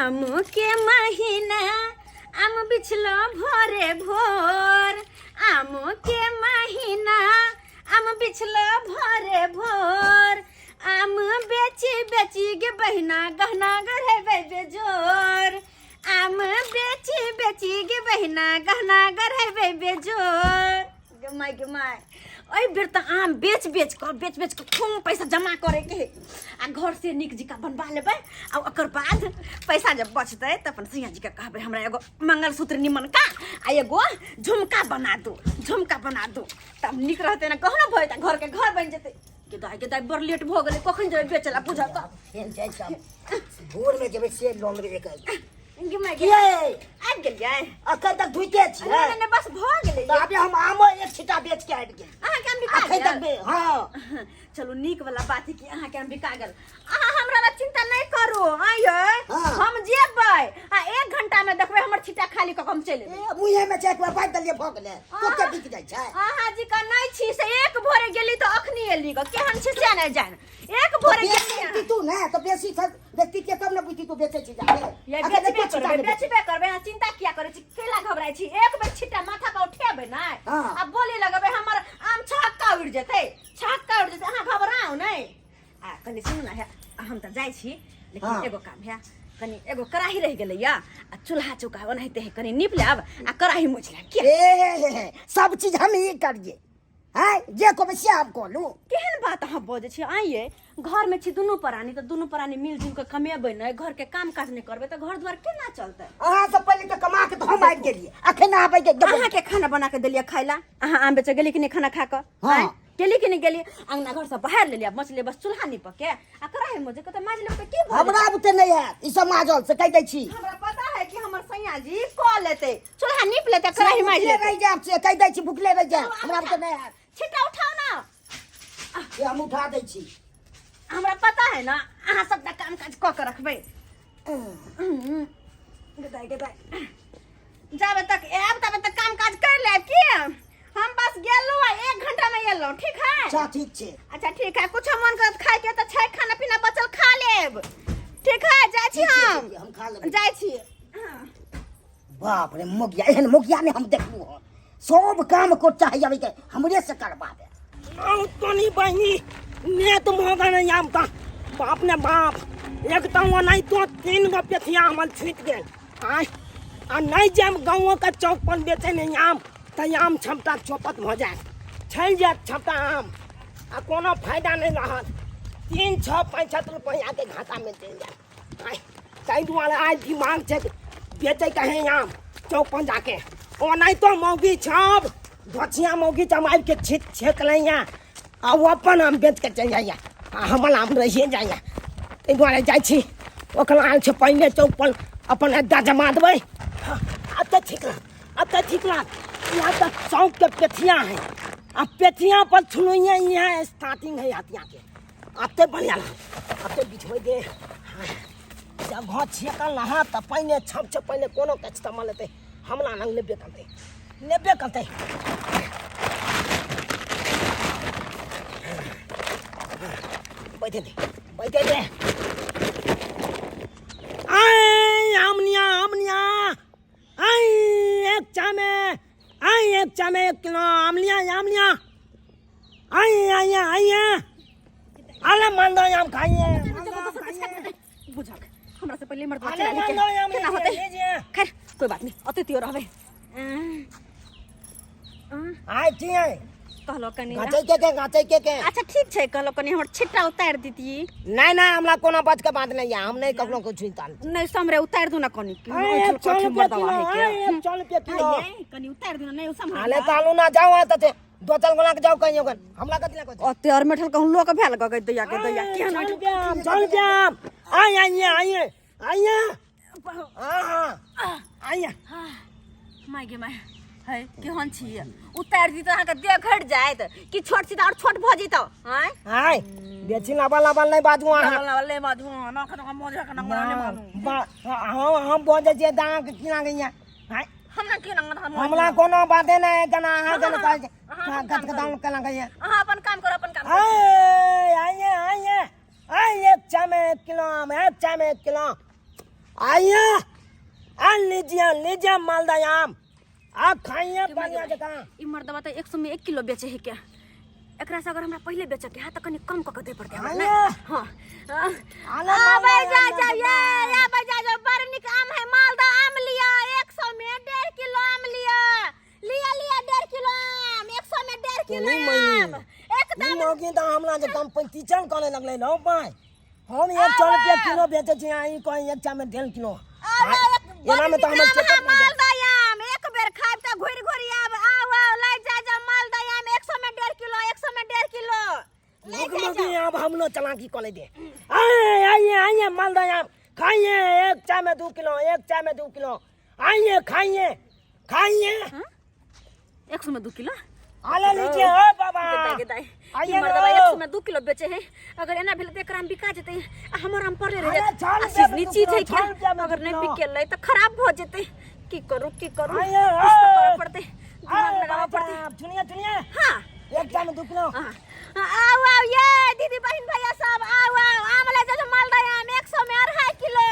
आम के महीना आम बिछलो भोरे भोर, आम के महीना आम बिछलो भोरे भोर, आम बेची बेची गे बहिना गहना गढ़ेबै बेजोर, आम बेची बेची गे बहिना गहना गढ़ेबै बेजोर। गे माय गे माय, एहि बेर तऽ आम बेच बेच कऽ बेच बेच कऽ खूब पैसा जमा करैके है आ घर से नीक जिका बनवा लेबै आ ओकर बाद पैसा जब बचतै तऽ अपन सैया जीके कहबै हमरा एगो मंगलसूत्र निमनका आ एगो झुमका बना दू, झुमका बना दू, तब नीक रहतै ने, कहनो भऽ जेतै, घरके घर बनि जेतै। गे दाइ गे दाइ, बड़ लेट भऽ गेलै, कखन जेबै बेचै लए बुझऽ तऽ। फेर जाइ छी आब। भोरमे जेबै से लऽ लेबै एक गे माय गे, किए आबि गेलियै? अखन तक धुइते छियै। नहि नहि, बस भऽ गेलै। तऽ आबे हम आमो एक छिटा बेच के आबि गेल। अहाँके आम बिका अखन तक गेल? हँ। चलू नीक वाला बात है कि अहाँके आम बिका गेल। अहाँ हमरा ला चिंता नहि करू, आइयै हाँ। हम जेबै आ 1 घंटा में देखबै हमर छिटा खाली कऽ के हम चलि एबै। ए, मुँहे में छै एक बार बाजि देलियै भऽ गेलै, तोते बिक जाइ छै। अहाँ जी का नहि छी से एक भोरे गेली तऽ अखनी एली ग, केहन छी से नहि जान। एक भोरे बेसी गेली अहाँ। तू ने तऽ बेसी छै व्यक्ति के तब ने बुझती तू बेचै छी जाके। ये अखन बेचबे एको छिटा करबै, नहि बेचै। बेचबे करबै, अहाँ चिंता किया करै छी, केला घबराइ छी? एक बेर छिट्टा माथा पर उठेबै ने हाँ। आ बोली लगेबै हमर आम छक्का उड़ि जेतै, छक्का उड़ि जेतै, अहाँ घबराउ नहि। आ कनि सुनू ने, हे, हम तऽ जाइ छी लेकिन हाँ। एगो काम है, कनि एगो कड़ाही रहि गेलै या आ चूल्हा चौका ओनाहिते है, कनि नीप लेब आ कड़ाही मोछि लेब। किया? ए, हे, हे, हे, सब चीज हम ही करिए हैं, जे कहबै से हम कहलू। केहन बात अहाँ बजै छी? आइये घरमे छी दुनू प्राणी तऽ दुनू प्राणी मिलजुल कऽ कमेबै नहि, घरके काम काज नहि करबै तऽ घर दुआर केना चलतै? अहाँ सब पहिले तऽ कमा के तऽ हम आबि गेलियै, अखन आबै के अहाँके खाना बना के देलियै खाय ला, अहाँ आम बेचऽ गेलियै कि नहि खाना खा कऽ? हाँ। आँय? गेली कि नहि गेली? अंगना घर सब बहार लेलियै, बचलै बस चूल्हा नीपऽ के आ कड़ाही मोजे के तऽ माजि लेबै तऽ की भऽ हमरा जेतै? बुते नहि हैत ई सब माजल से कहि दै छी। हमरा पता है कि हमर सैया जी कऽ लेतै, चूल्हा नीप लेतै, कड़ाही माजि भुखले लेतै। रहि जायब से कहि दै छी, भुखले रहि जायब, हमरा बुते नहि हैत। छिट्टा उठाउ ना। से हम उठा दै छी। हमरा पता है ना अहाँ सबटा काम काज कऽ के रखबै। गेदाइ गेदाइ, जाबे तक आयब तबे तक काम काज कर लेब की? हम बस गेलहुँ आ 1 घंटा में एलहुँ, ठीक है? अच्छा ठीक छै। अच्छा ठीक है, कुछ मन करत खाय के तऽ छै खाना पीना बचल खा लेब, ठीक है? जाइ छी ठीक छै, हम। ठीक छै, हम खा लेबै। जाइ छी। बाप रे मोगिया, एहन मोगिया नहि हम देखलहुँ हन, सब काम को चाही अबै के हमरे से करबा दे। आउ तनी बहिनी ने तो मोगा नहीं आम ता बाप ने बाप, एक तो नहीं तो 3 गो पेथिया हमर छूट गेल। आय आ नहीं जाम गाँव के चौक पर बेचे नहीं आम त आम क्षमता चौपट भ जाए, छल जात क्षमता आम आ कोनो फायदा नहीं रहत, 3 6 65 रुपया के घाटा में चलि जाए। आय ताहि दुआरे आइ दिमाग छै बेचे के है आम चौक पर जाके, ओ नहीं तो मौगी छब धोचिया मौगी जब आबि के छीट छेक लैया आ ओ अपन आम बेच के चलि जाइया आ हमर आम रहिए जाइया। ताहि दुआरे जाइ छी ओकरा आयल छै पहिने चौक पर अपन अड्डा जमा देबै। हाँ, अब तऽ ठीक रह, अब तऽ ठीक रह। यहाँ तक चौक के पेथिया है आ पेथिया पर छुलैया यहाँ स्टार्टिंग है हतिया के। अब तो बढ़िया रह, अब तो बिछबै दे। हाँ, जब घर छेकल रहा तऽ पहिने छप छप पहिने कोनो कस्टमर लेतै हमरा लग लेबे करतै, लेबे करतै। बैठे दे, बैठे दे। आय आमनिया आमनिया, आय एक चामे, आय एक चामे 1 किलो आमनिया आमनिया, आय आय आय अरे मालदा आम खाइए। बुझक हमरा से पहिले मर्दवा अरे चला लेके मालदा आम केना लीजिए, होतै? लीजिए। खैर कोई बात नहीं, अतिथियो रहबै। आय ठीक है। कहलो कनी गाचै के के, गाचै के के। अच्छा ठीक छै, कहलो कनी हमर छिट्टा उतारि दितियै। नहीं नहीं, हमरा कोनो बात के बात नहीं है, हम नहीं ककरो कुछ चिंता नहीं। नहीं समरे उतारि दू ना कनी। आय, एक कथी सौ रुपया मर्दवा किलो, है के? आय, एक सौ रुपया किलो। आय, आय, कनी उतारि दू ना, नहीं समरे। अरे तालू ना जाओ आ तते दो चार गोला के जाओ कहीं ओकर, हमरा कथि लागत? ओते और मेठल कहूं लोक भेल गगै दैया के दैया, केहन चल ओहिठाम? रुपया, चल रुपया। आय, आय, आय, आय, आय। हाँ, हाँ। आय। हाँ, my गे my, है केहन छी? उतारि दी तऽ अहाँके देह घटि जायत कि छोट छी तऽ आओर छोट भऽ जेतौ? आँय? आय, बेसी लाबा लाबा नहि बाजू अहाँ। लाबा लाबा नहि बाजू अहाँ, ना खना मोजे खना मोजे नहि मानू। हम बजै छियै तऽ अहाँके की लागैया? आँय? हमरा की लागत? हम हमरा कोनो बाते नहि है, केना अहाँ केना कहै छै? अहाँ अहाँ अपन काम कत कत केना कहैया? अहाँ अपन काम करू, अपन काम करू। आय, आइए, आइए। आय, एक चाय में 1 किलो आम, एक चाय में 1 किलो। आइए आ लीजिए लीजिए मालदा आम आ खाइए बढ़िया जकाँ। ई मर्दबा तऽ 100 में 1 किलो बेचे है क्या? एकरा से अगर हमरा पहिले बेचे के है तऽ कनी कम कऽ के दे पड़तै हमरा, आइए। नहि? हाँ। आले आबै मालदा जा आम जा लिअ। ये आबै जा जा, बड़ नीक आम है मालदा आम लिअ, 100 में 1.5 किलो आम लिअ, लिअ लिअ 1.5 किलो आम, 100 में 1.5 किलो तोनी मई। आम एकदम। ई मौगी तऽ हमरा जे कंपटीशन करे लगलै नौ पाइ। हम 100 रुपया किलो बेचै छी आ ई कहीं एक में 1.5 किलो। आउ, एक एना में तऽ हमर बड़ नीक आम है चेकअप भऽ जायत। मालदा आम, एक बेर खायब तऽ घुरि घुरि आब। आउ आउ लै जा जा मालदा आम, 100 में 1.5 किलो, 100 में 1.5 किलो लै भूख जा मौगी जा। आब हमलो चलाकी कऽ ले दे। आइए आइए आइए मालदा आम खाइए, एक चाय में 2 किलो, एक चाय में 2 किलो, आइए खाइए खाइए। 100 में 2 किलो आले लीजिए ओ बाबा। गेदाइ गेदाइ आइए ई मर्दबा ना। 100 में 2 किलो बेचे है, अगर एना भेल तऽ एकरा आम बिका जेतै आ हमर आम पड़ले रह अरे, जायत। छह आ रुपया सीजनी में दू चीज है किलो, क्या, छह रुपया में अगर दू नहीं किलो। बिकेलै तऽ खराब भऽ जेतै। की करू की करू, आइए, कुछ तऽ करऽ ए। पड़तै, दिमाग अरे लगाबऽ बाबा पड़तै। साहब, सुनिए सुनिए। हाँ। एक चाय में 2 किलो। हाँ। आओ आओ ये दीदी बहन भैया सब आओ आओ, आम ले जाओ मालदा आम, 100 में 2.5 किलो,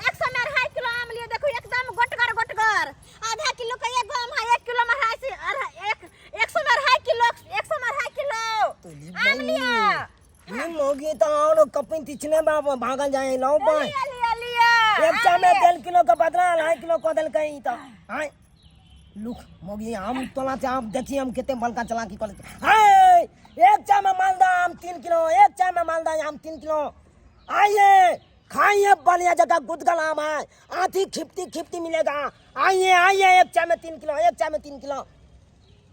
100 में 2.5 किलो आम लियो। देखो एकदम गोटगर गोटगर, आधा किलो का एक आम है, 1 किलो में अढ़ाई से अढ़ाई, एक, 100 में 2.5 किलो, 100 में 2.5 किलो आम लिया। ये मौगी तो और कपिन तिछने बाबा भागल जाए लो पाए। लिया लिया लिया एक चाय में आम लिया। 1.5 किलो का बदला 2.5 किलो को दल कहीं तो हाय लुक मौगी आम तोला से आप देखिए हम कितने बलका चला की कॉलेज। हाय एक चाय में मालदा आम 3 किलो, एक चाय में मालदा आम 3 किलो, आइए खाइए बढ़िया जगह गुदगल आम है, आधी खिपती खिपती मिलेगा, आइए आइए एक चाय में 3 किलो, एक चाय में 3 किलो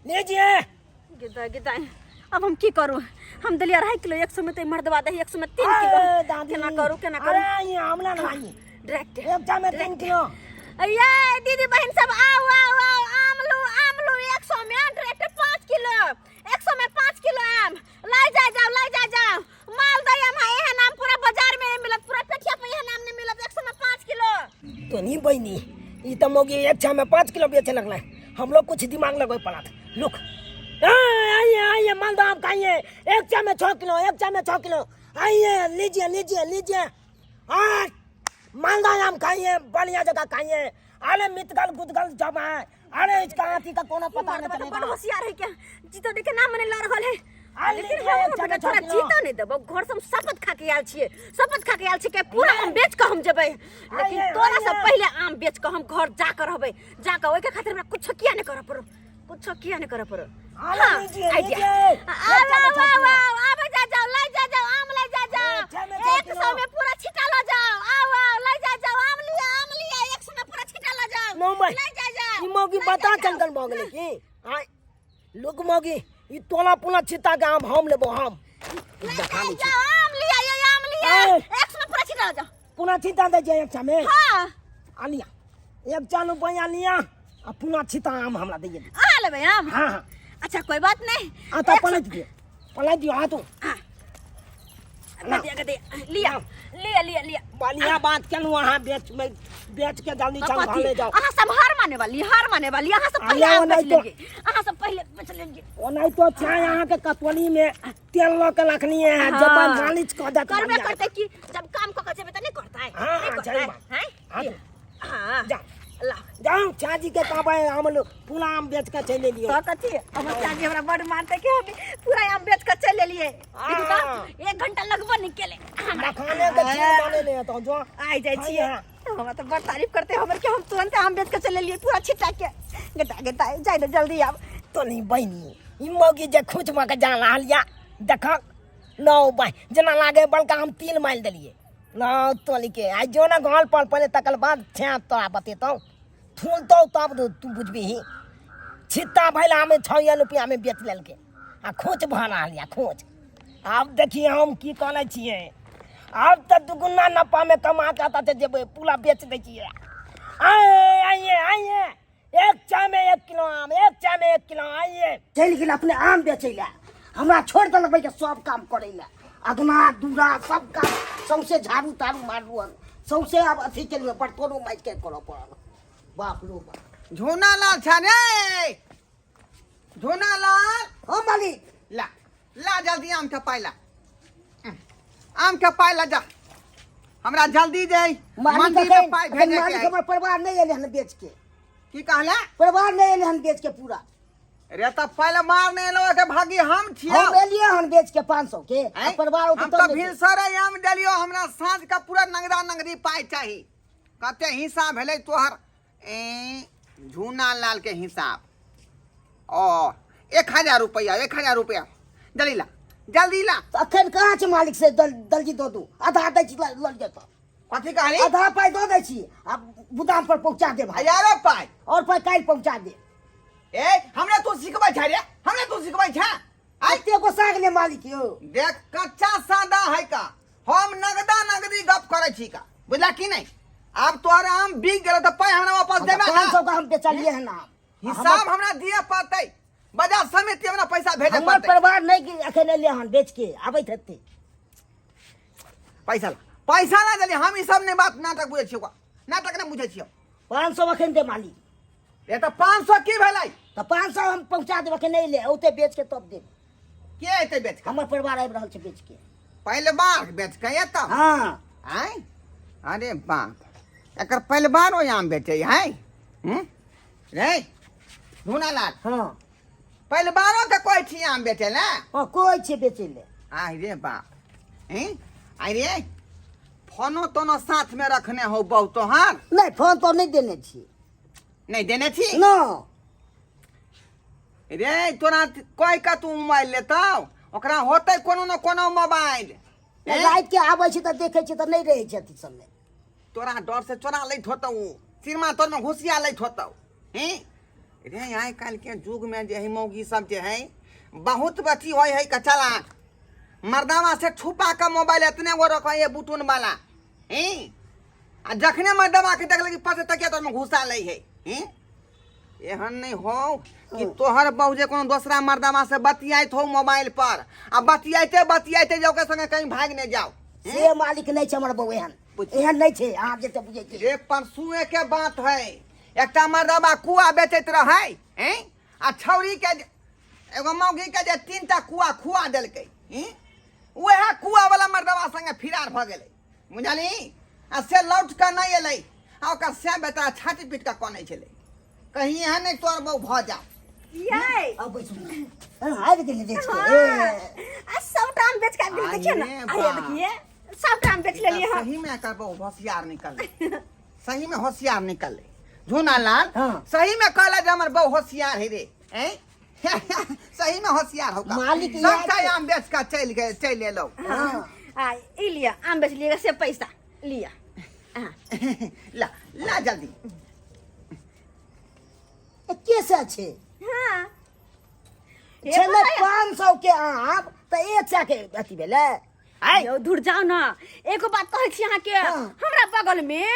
लीजिए। गिदा गिदा अब हम की करू, हम दिलिया 2.5 किलो 100 में तो मर्दवा दही 100 में 3 अरे किलो, दादी। केना करू केना करू। अरे ये आमला नहीं डायरेक्ट एक चाय में 3 किलो। ये दीदी बहन सब आओ आओ आओ, आम लो आम लो, 100 में डायरेक्ट 5 किलो, 100 में 5 किलो आम लाई जा जाओ लाई जा जाओ। मालदा आम है, एहन आम पूरा बाजार में नहीं मिलत, पूरा पेठिया पे एहन आम नहीं मिलत, 100 में 5 किलो। तो नहीं बहनी ई तो मौगी एक चाय में 5 किलो बेचे लगल, हम लोग कुछ दिमाग लगो पड़ा था। लुक आइए आइए मालदा आम खाइए, एक चाय में 6 किलो, एक चाय में 6 किलो, आइए लीजिए लीजिए लीजिए। हाँ मालदा आम खाइए बढ़िया जगह खाइए। अरे मितगल गुदगल जब है, अरे इसका हाथी का कोनो पता नहीं मर्दबा तो चलेगा। बड़ होशियार है क्या, जीतो देखे ना मने लड़ रहल है। अरे लेकिन लीजिए, हम एक चाय बेटा में थोड़ा 6 किलो। जीतो नहीं देबो, घर से हम शपथ खा के आयल छियै, शपथ खा के आयल छियै कि पूरा आम बेच के हम जेबै, लेकिन आइए, तोरा से आइए। पहिले आम बेच के हम घर जा के रहबै, जा के ओहिके खातिर हमरा कुछो किया नहीं करऽ पड़ो, कुछो किया नहीं करऽ पड़ो। आले हाँ, लीजिए, आइडिया। लीजिए। आओ, एक चाय में आओ, 6 किलो। आओ, आबै जा जाओ, लै जा जाओ, आम लै जा जाओ। एक चाय में 6 100 किलो। में पूरा छिटा ल जाओ, आओ, आओ, लै जा जाओ, आम लिया, आम लिया, 100 में पूरा छिटा ल जाओ। नो भाई, लै जा जाओ, ई मौगी लै जा बता जाओ। चंदन भऽ गेलै की? आय, लोक मौगी, ई तोला पुला छिटा के आम हम लेबो, हम। लै देखा जा लै छी। जाओ, आम लिया, ये आम लिया। आय। 100 में पूरा छिटा ल जाओ। पुना छिटा दै छै एक चाय में? हाँ। आ लिया, एक चाय रुपया लिया, आ पुना छिटा आम हमरा दैये। अहाँ लेबै आम? हाँ, हाँ। अच्छा कोई बात नहीं। आ तऽ एक सौ पलटि दियौ, पलटि दियौ, आ तू। हाँ। गदिया, गदिया, लिया, लिया, लिया, लिया। बढ़िया बात केलहुँ अहाँ, बेच में बेच के जल्दी चल कथी? घर ले जाओ। अहाँ सब हार माने वाली, हार माने वाली, अहाँ सब पहिले आले आम बेच ओनाहितो। लेलियै, अहाँ सब पहिले बेच लेलियै। ओनाहितो चाय अहाँके कतोली में तेल लऽ के रखलियै हँ, हाँ। जब मालिश कऽ देत करबे बढ़िया। करतै कि जब काम कऽ के जेबै तऽ नहि करतै? हाँ, नहि हाँ, करतै? सही बात। हैं? हाँ, हाँ। जा। ला। जाउ चाची के कहबै आम लो, पूरा आम बेच के चलि एलियै। तो कथी? हमर चाची हमरा बड मानतै कि हम पूरा आम बेच के चलि एलियै। हाँ। देखू तऽ, 1 घंटा लगबो नहि केलै। हमरा मखाने के खीर बनेने हेतौ, जो। आइ जाइ छियै। हाँ। हमरा तऽ बड़ तारीफ करतै हमर कि हम तुरंत आम बेच के चलि एलियै पूरा छिटा के। गेता गेता जाइ ने जल्दी आब। तो नहीं बहिनी, ई मौगी जे खोंच मऽ के जा रहल या, देखक नौ बाइ जेना लागे बड़का हम तिल मारि देलियै। नौ तोली के आइ जो ने घर पर पहिले तकर बाद छेँ तोरा बतेतौ, थूलतौ तब तू बुझबिही। छित्ता भैल आम 6 रुपया में बेच लेलकै आ खोंच भऽ रहल या खोंच। आब देखिए हम की कहने छियै, आब तऽ दुगुना नफा में कमा के एतऽ जेबै, पूरा बेच दै छियै। आइए आइए आइए, एक चाय में 1 किलो आम, एक चाय में 1 किलो, आइए। चलि गेल अपने आम बेचै लए, हमरा छोड़ि देलक भैया सब काम करै लए, अगना दूरा सब काम सौंसे झाड़ू ताड़ू मारलू हन, सौंसे आब अथी केलियै, बर्तनो माजि के करऽ पड़ल। बाप रो बाप। झोना लाल छा रे, झोना लाल। हाँ मालिक। ला ला जल्दी आम के पाय ला, आम के पाय ला जा। हमरा जल्दी दे। मालिक मंडी में अखन पाइ अखन भेजे के मालिक है। हमर परिवार नहि एलै हन बेच के। की कहले? परिवार नहि एलै हन बेच के पूरा। रे तऽ पहिले मार नहि एलौ के भागी हम छियौ। हम एलियै हन बेच के 500 के आ आँय? परिवार हम औतै तऽ तब ने देब। भिनसरे आम देलियौ, हमरा साँझ के पूरा नंगरा नंगरी पाइ चाही। कते हिस्सा भेलै तोहर? ए झूना लाल के हिसाब ओ 1000 रुपया, 1000 रुपया जल्दी ला, जल्दी ला। तऽ अखन कहाँ छै मालिक से दलजी दऽ दू, आधा दै छी, लऽ लिअ तऽ। कथी कहली? आधा पाइ दऽ दै छी आ गोदाम पर पहुँचा देब। हजारो पाइ और पाइ काल्हि पहुँचा देब। ए हमरा तू सिखबै छै रे, हमरा तू सिखबै छै? आइ एते गोसा गेलै मालिक यौ। देख कच्चा सादा है का, हम नगदा नगदी गप करै छी का, बुझला की नहीं? आब तोहर आम बिक गेल तऽ पाइ हमरा वापस देबे ना। 500 का हम बेचलियै हन आम। हिसाब हमरा दिए पड़तै, बाजार समिति हमरा पैसा भेजे हमर पड़तै। परिवार नहीं अखन एलै हन बेच के, आबैत हेतै। पैसा ला, पैसा ला जल्दी। हम ई सब नहीं बात नाटक बुझै छियौ, नाटक नहीं बुझै छियौ। 500 अखन दे मालिक। ए तऽ 500 की भेलै? तऽ 500 हम पहुँचा देब, अखन नहि एलै, औतै बेच के तब देब। के एतै बेच के? हमर परिवार आबि रहल छै बेच के। पहिले बार बेच के एतौ? हाँ। आँय? अरे बाप, एकर पहिले बार ओ आम बेचै है? रे धुना लाल। हाँ। पहिले बारो के कोइ छी आम बेचै ले? हाँ, कोइ छै बेचै ले। आइ रे बाप, हैं? आइ रे फोनो तोनो साथ में रखने हो बहु तोहार? नहीं, फोन तो नहीं देने छी। नहीं देने छी? न। रे तोरा कोइ का तू मोबाइल लेतौ, ओकरा होतै कोनो न कोनो मोबाइल। हैं? राति के आबै छी तऽ देखै छी तऽ नहि रहै छै अथी सबमे। तोरा डर से चोरा लैत होतौ, सिरमा तोर में घुसिया लैत होतौ। हैं रे आइ काल्हि के युग में जे है मौगी सब जे है बहुत अथी होइ है कचला, मर्दावा से छुपा के मोबाइल एतने गो रखै है बुटुन वाला। हैं आ जखने मर्दावा के देखलक कि पास तकिया तोर में घुसा लै है। हैं एहन नहीं हो कि तोहर बहू जे कोनो दोसरा मर्दावा से बतियाइत हो मोबाइल पर आ बतियाइते बतियाइते जे ओकर संगे कहीं भागि नहि जाओ। से मालिक नहीं छै हमर बहू, एहन एहन नहीं छै अहाँ जते बुझै छी। रे परसुए के बात है, एकटा मर्दावा कुआ बेचैत रहै। हैं आ छौरी के एगो मौगी के जे 3टा कुआ खुआ देलकै। हैं वएह कुआ वाला मर्दावा संगे फिरार भऽ गेलै, बुझलही? आ से लौट कऽ नहि एलै आ ओकर से बेटा छाती पीट कऽ कनै छलै, कहीं एहन नहि तोहर बहू भऽ जाओ। यै आबै छी। हाँ, आबि गेलै बेच के। हाँ, आ सबटा आम बेच के आबि गेलै, देखियौ ने। आइए अरे बाप। देखिए सबटा आम बेच लेलियै हम। सही में एकर बहू होशियार निकललै, सही में होशियार निकललै झूना लाल। हाँ। सही में कहला जे हमर बहू होशियार है रे। हैं? सही में होशियार हो का। मालिक सबटा इएह आम बेच के चलि गेल, चलि एलौ। हाँ। आ ई लिअ आम बेच लिअ से पैसा लिअ। हाँ। ला ला जल्दी। एके सए छै। हाँ। छलै 500 के आम तऽ 100 के अथी भेलै। आइ यौ दूर जाउ ने, एगो बात कहै छी अहाँके। हाँ। हमरा बगल में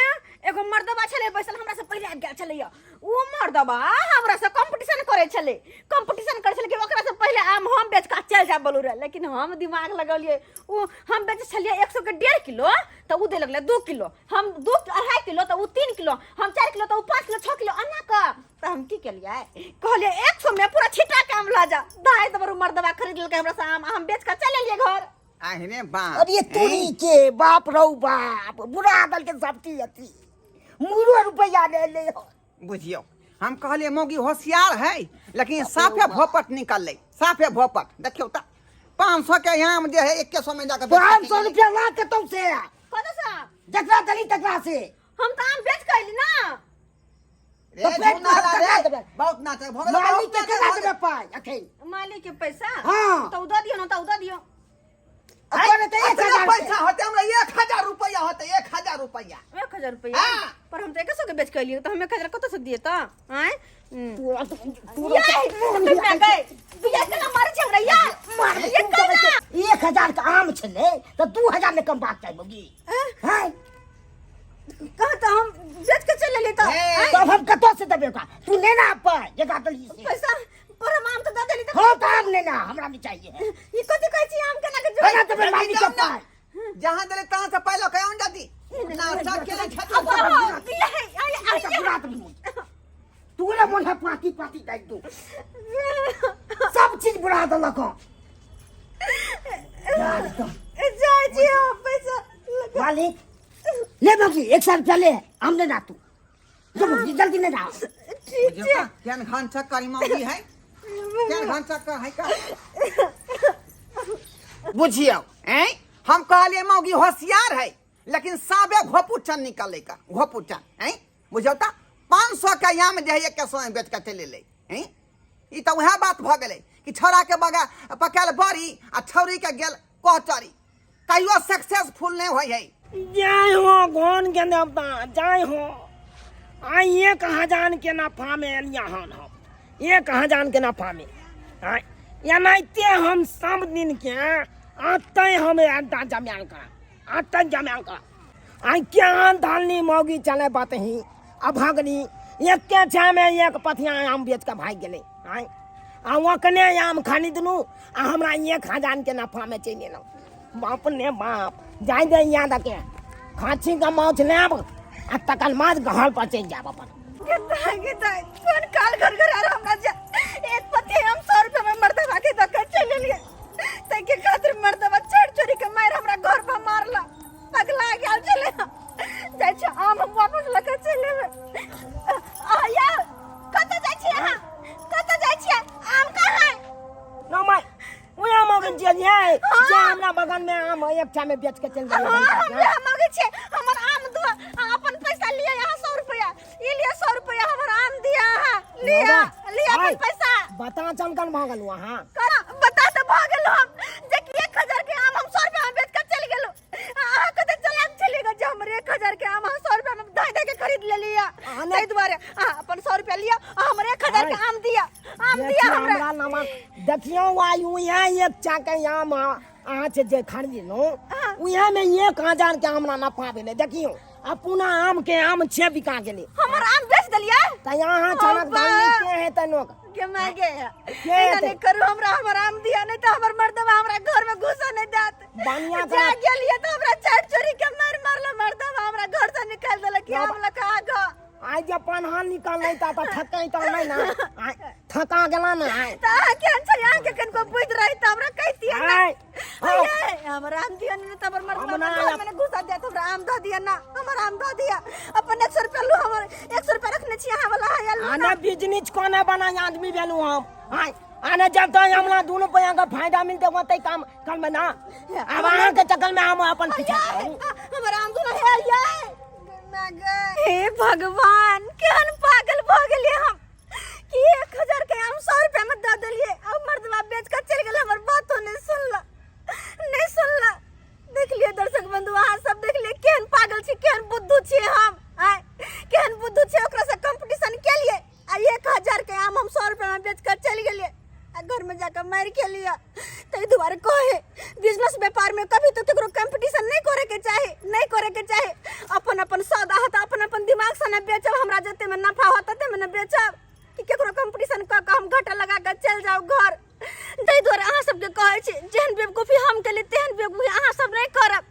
एगो मर्दबा छलै बैसल, हमरा से पहिले आबि गेल छलै। ओ मर्दबा हमरा से कंपटीशन करै छलै, कंपटीशन करै छलै कि ओकरा से पहिले आम हम बेच कऽ चलि जायब बोलू रे। लेकिन हम दिमाग लगौलियै, ओ हम बेचै छलियै 100 के 1.5 किलो तऽ ओ दे लगलै 2 किलो, हम दू 2.5 किलो तऽ ओ 3 किलो, हम 4 किलो तऽ ओ 5 किलो 6 किलो एना कऽ। तऽ हम की केलियै, कहलियै 100 में पूरा छिटा के आम लऽ जा। दाइ दबर मर्दबा खरीद लेलकै हमरा से आम, हम बेच कऽ चलि एलियै घर। अहिने बाप। अरे तोरी के बाप रौ बाप, बुरा दल के सब चीज अथी मुरो रुपया ले ले हो। बुझियौ हम कहलियै मौगी होशियार है, लेकिन साफे भोपट निकललै, साफे भोपट। देखियौ तऽ 500 के आम जे है 100 में जाके बेच 500 के रुपया ला कतौ से? कतौ से? जकरा देली तकरा से। हम तऽ आम बेच कऽ एली ना। रे तऽ फेर झूना ला केना रे, देबै? बहुत नाटक भऽ गेलै, मालिक बहुत के नाटक केना भऽ देबै पाइ अखन? मालिक के पैसा? हाँ। तऽ उ दऽ दियौ ने, तऽ उ दऽ दियौ। अरे तऽ एक अतने हजार पैसा होतै हमरा 1000 रुपया होतै, 1000 रुपया। 1000 रुपया? हाँ। पर हम तऽ 100 के बेच के एलियै, तऽ हम 1000 कतऽ से दियै तऽ? आँय? तोरा तोरा यै, तऽ गै, बिया केना मारै छै हमरा यै? मार ये केना? 1000 के आम छलै तऽ 2000 ने कमबाक चाही मौगी। हैं? कह तऽ हम बेच के चलि एलियै तऽ। हे। तब हम कतऽ से देबै ओकरा? तू लेना पाइ जकरा देलही से। पैसा पर हम आम तऽ दऽ देली तऽ। हाँ तऽ आम लेना हमरा नहीं चाहिए। ई कथी कहै छी, आम केना के केना देबै मालिक के जाउ ने। पाइ? जहाँ देले तहाँ से पाइ लऽ के आउन जल्दी। नाटक केने छथि। अब आउ, बिया है, आइ, आइ, अच्छा, बुरा आदमी मोन। तू ने मन है पाती पाती दाइ दू। सब चीज बुरा देलक हँ। जाइ छी हम पैसा लऽ कऽ। मालिक ले बाबूजी 100 रुपया ले आम ले जा तू जो बाबूजी जल्दी ले जा। ठीक छै। केहन घन चक्कर ई मौगी है, केहन घन चक्कर है का बुझियौ। हैं हम कहलिए मौगी होशियार है, लेकिन साबे घोपुचन निकले का घोपुचन हैं बुझियौ त 500 के आम जे है 100 में बेच के चलि एलै। हैं ई तऽ वएह बात भऽ गेलै कि छौड़ा के बगा पकायल बड़ी आ छौड़ी के गेल कहचरी, कहियो सक्सेसफुल नहीं होइ है। जय हो घोन के देवता जय हो। आई 1000 के नफा में एलिया हन हम, 1000 के नफा में आय एनाहिते हम सब दिन के आते हम अड्डा जमायल करा, आते जमायल करा। आई क्या धानी मौगी चले बात ही अभागनी एके छा में एक पथिया आम बेच के भागि गेलै। आय आ ओकने आम खरीदलू आ हमरा 1000 के नफा में चलि एलहुँ। बाप ने बाप जाय दे याद के खाँसी के माछ लेब आ तकर बाद घर पर चलि जायब अपन। गेता गेता कोन काल घर घर आर हमरा जा एक पति हम 100 रुपया में मर्दवा के दக்க चलि एलियै, तै के खातिर मर्दवा चोर चोरी के मारि हमरा घर पर मारला, पगला गेल छलै। जाइ छी आम हम वापस लऽ के चलि एबै। आ यार कतऽ जाइ छी अहाँ, कतऽ जाइ छियै? आम कहाँ है? ना my ओए आम अगन छियै जे जे हमरा बगान में आम है, एकटा में बेच के चलि गेलै। हाँ, हम वएह मांगै छियै, हमर आम दो, अहाँ अपन पैसा लिअ, यहाँ 100 रुपया ई लिअ, 100 रुपया हमर आम दिअ, अहाँ लिअ, लिअ अपन पैसा। बता चमकन भऽ गेलहुँ अहाँ। करा बता तऽ भऽ गेलहुँ हम जे कि 1000 के आम हम 100 रुपया में बेच के चलि गेलहुँ। अहाँ कते चलाक छलियै जे हमर 1000 के आम अहाँ 100 रुपया में धाय धाय के खरीद लेलियै। ताहि दुआरे अहाँ अपन 100 रुपया लिअ आ हमर 1000 के आम दिअ, आम दिअ हमरा। हमरा नमक देखियौ आयु यहाँ एक चाके आम अहाँ से जे खरीदलहुँ उएह में 1000 के हमरा नफा भेलै। देखियौ अपना आम के आम छे बिका गेलै। हमर आम बेच देलियै? तऽ अहाँ चनक धान के हेतै नोक के my गे, एना नहि करू, हमरा हमर आम दिअ, नहि तऽ हमर मर्दवा हमरा घर में घुसऽ नहि देत। बढ़िया जा गेलियै तऽ हमरा चाट चोरी के मारि मारल मर्दवा, हमरा घर से निकालि देलक कि आम लऽ कऽ आगऽ। आइ जे पनहा निकललै तऽ थकै तऽ नहि ने, आइ थका गेला ने आइ। तऽ अहाँ केहन छै, अहाँके कनिको बुद्धि रहै तऽ हमरा कहितियै ने। आइ, हाँ। हमर आम दिअ ने तऽ हमर मर्दवा हमरा घर में घुसा देत, हमरा आम दऽ दिअ ना, हमर आम दऽ दिअ। अपन 100 रुपया लू, हमर 100 रुपया रखने छी अहाँ वाला है, लू आने ना। बिजनेस कोना बना आदमी भेलहुँ हम। आइ आने जब तक हमरा 2 रुपया के फायदा मिलते ओते काम करबै ना। आब अहाँके चक्कर में हम अपन पीछा करू। हमर आम दुनू हे ये। हे भगवान, केहन पागल भऽ गेलियै हम कि 1000 के आम 100 रुपया में दऽ देलियै। अब मर्दवा बेच कऽ चलि गेल, हमर बातो नहि सुनला, नहि सुनला। देखलियै दर्शक बंधु, अहाँ सब देखलियै केहन पागल छी, केहन बुद्धू छियै हम। आँय केहन बुद्धू छियै, ओकरा से कंपटीशन केलियै आ 1000 के आम हम 100 रुपया में बेच कऽ चलि गेलियै आ घर में जाकर मारि खेलियै। ताहि दुआरे कहे बिजनेस व्यापार में कभी तो केकरो कंपटीशन नहीं करे के चाही, नहीं करे के चाही। अपन अपन सौदा होता, अपन अपन दिमाग से न बेचब, हमरा जते में नफा होता ते में न बेचब कि केकरो कंपटीशन कऽ के हम घाटा लगा के चलि जाउ घर। ताहि दुआरे अहाँ सबके कहै छी जेहन बेवकूफी हम केली तेहन बेवकूफी अहाँ सब नहीं करब।